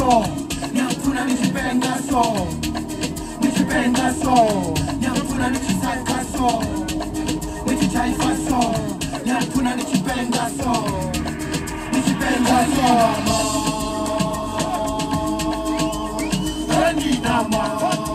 so, ngiyakufuna nitshi so, nitshi so, ngiyakufuna nitshi so, nitshi so, ngiyakufuna nitshi so, nitshi so. Mama.